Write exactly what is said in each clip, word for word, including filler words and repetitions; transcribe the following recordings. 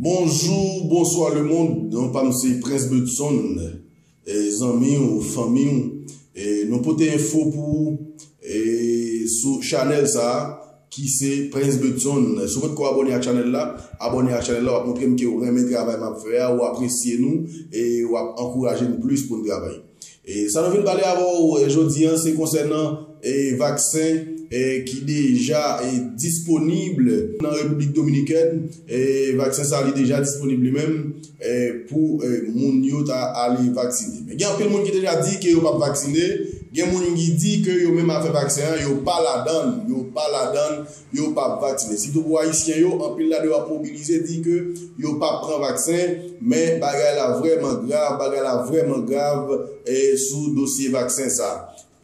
Bonjou, bonswa lemonn. Non pa m se Prince Bedson. E, zanmi w, fanmi w. E, nou pote enfo pou ou, e, sou chanèl sa a, ki se Prince Bedson. Si w potko abòne ak chanèl la, abòne ak chanèl la, w ap montre m ke w renmen travay m ap fè a, w apresye nou, e w ap ankouraje n plis pou n travay. E sa nou vin pale avè w, e, jodi a, se konsènan, e, vaksen, e, ki deja, e, disponib nan Repiblik Dominikèn. E vaksen sa a, li deja disponib li menm, e, pou, e, moun yo ta ale vaksine. Men gen anpil moun ki deja di ke yo p ap vaksine. Gen moun ki di ke yo menm afè vaksen an, yo pa ladan l, yo pa ladan l, yo p ap vaksine. Sitou pou Ayisyen yo, anpil ladan yo ap mobilize, di ke yo p ap pran vaksen, men bagay la vrèman grav, bagay la vrèman grav, e, sou dosye vaksen sa.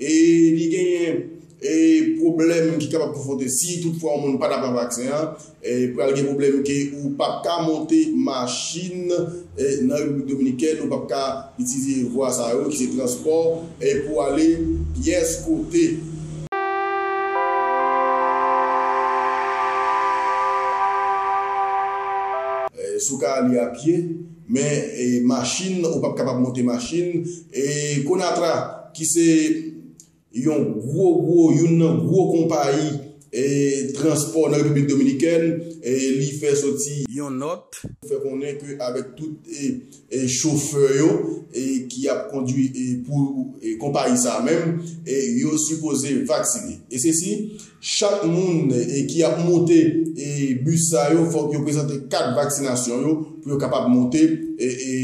E li genyen, e, pwoblèm ki kapab konfwonte si toutfwa yon moun pa ta pran vaksen an, e, pral gen pwoblèm ke ou p ap ka monte machin, e, nan Repiblik Dominikèn, ou p ap ka itilize vwa sa yo, ki se transpò, e, pou ale pyès kote. E, si w ka ale a pye, men, e, machin, ou p ap kapab monte machin, e, Conatrans, ki se yon gwo, gwo, youn nan gwo konpayi, e, transpò nan Repiblik Dominikèn, e, li fè soti yon nòt, fè konnen ke avèk tout, e, e, chofè yo, e, ki ap kondwi, e, pou, e, konpayi sa a menm, e, yo sipoze vaksine. E se si chak moun, e, ki ap monte, e, bis sa yo, fòk yo prezante kat vaksinasyon yo pou yo kapab monte, e, e,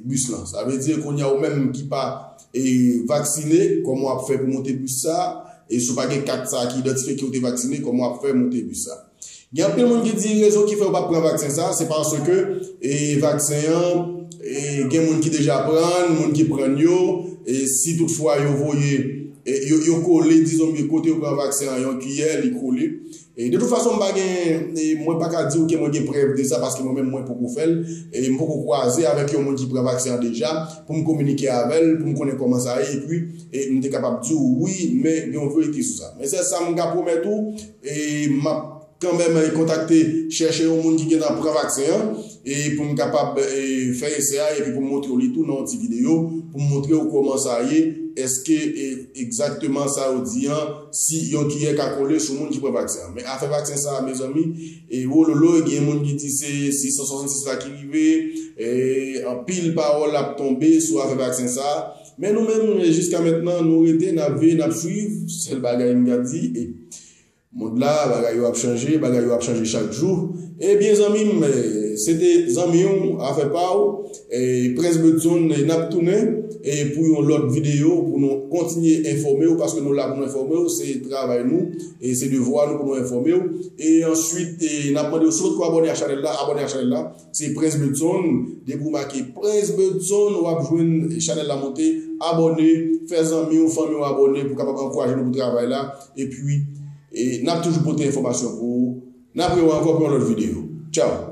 bis lan. Sa vle di, kounye a, ou menm ki pa, e, vaksine, kòman w ap fè pou monte bis sa? E si w pa gen kat sa ki idantifye ke w te vaksine, kòman w ap fè monte bis sa? Gen anpil moun ki di rezon ki fè yo p ap pran vaksen sa, se paske, e, vaksen an, e, gen moun ki deja pran l, moun ki pran yo, e, si toutfwa yo voye, e, yo, yo kole, dizon byen, kote yo pran vaksen an, yon kiyè, li kole. E, de tout fason, m pa gen, e, mwen pa ka di w ke mwen gen prèv de sa, paske mwen menm, mwen poko fè l, e, m poko kwaze avèk yon moun ki pran vaksen an deja, pou m kominike avè l, pou m konnen kòman sa ye, epi, e, m te kapab di w wi, men gen yon verite sou sa. Men sèl sa m ka pwomèt ou, e, m ap kanmenm, e, kontakte, chèche yon moun ki gentan pran vaksen an, e pou m kapab, e, fè esè a, epi pou m montre w li tou nan yon ti videyo, pou m montre w kòman sa ye, èske, e, egzakteman sa yo di an, si yon kiyè ka kole sou moun ki pran vaksen an. Men afè vaksen sa a, mezanmi, e, wololo, gen moun ki di se sis san swasannsis la ki rive, e, anpil pawòl ap tonbe sou afè vaksen sa a. Men nou menm, jiska mentnan, nou rete, n ap veye, n ap swiv, sèl bagay m ka di, e, mond la, bagay yo ap chanje, bagay yo ap chanje chak jou. Ebyen, zanmi m, eh, se te zanmi w, afè pa w, eh, Prince Bedson, eh, n ap tounen, eh, pou yon lòt videyo, pou nou kontinye enfòme w, paske nou la pou nou enfòme w, se travay nou, e se devwa nou pou nou enfòme w. E answit, eh, n ap mande w, si w potko abòne ak chanèl la, abòne ak chanèl la. Se Prince Bedson, depi w make Prince Bedson, w ap jwenn chanèl la monte, abòne, fè zanmi w, fanmi w abòne pou kapab ankouraje nou pou travay la. Epi, e n ap toujou pote enfòmasyon pou ou. N ap rewè ankò pou yon lòt videyo. Tchaw!